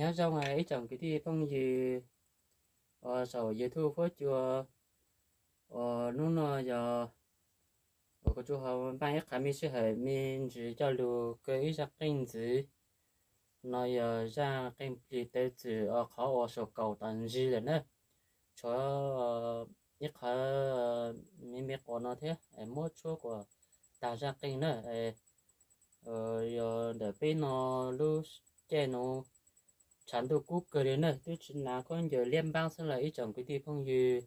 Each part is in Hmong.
Nyob zoo ib tsoom kwv tij phooj ywg uas saum YouTube huab cua, uas hnub no yog uas kuv tsuas ho npaj ib qhov me sij hawm me ntsis coj lug kaw ib zaj qeej ntxiv. No yog zaj qeej plig teev txwm qhov uas suam kaum tom ntsis lawm na. Tshuav ib qhov me me quas no thiab, muab tshuab kuas tag zaj qeej na. Yog ntawm peb no lub caij nuav tshav ntuj kub kawg li na, twb tsis hnav khaub ncaws liab npaab xwb lawm ib tsoom kwv tij phooj ywg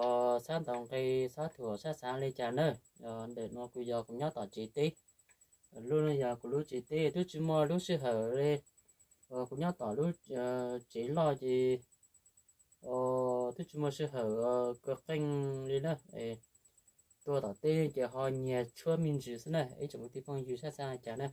uas txhab ntaus nqi txhab thuam sab xaav li cas na. Ntawm no kuv yog kuv nyob tom tsev teb. Lub no yog kuv lub tsev teb, twb tsis muaj lub sij hawm li. Kuv nyob tom lub tsev loj ces twb tsis muaj sij hawm kaw qeej li na. Tuaj tom teb ces ho nyiag tshuab me ntsis xwb na, ib tsoom kwv tij phooj ywg sab xaav li cas na.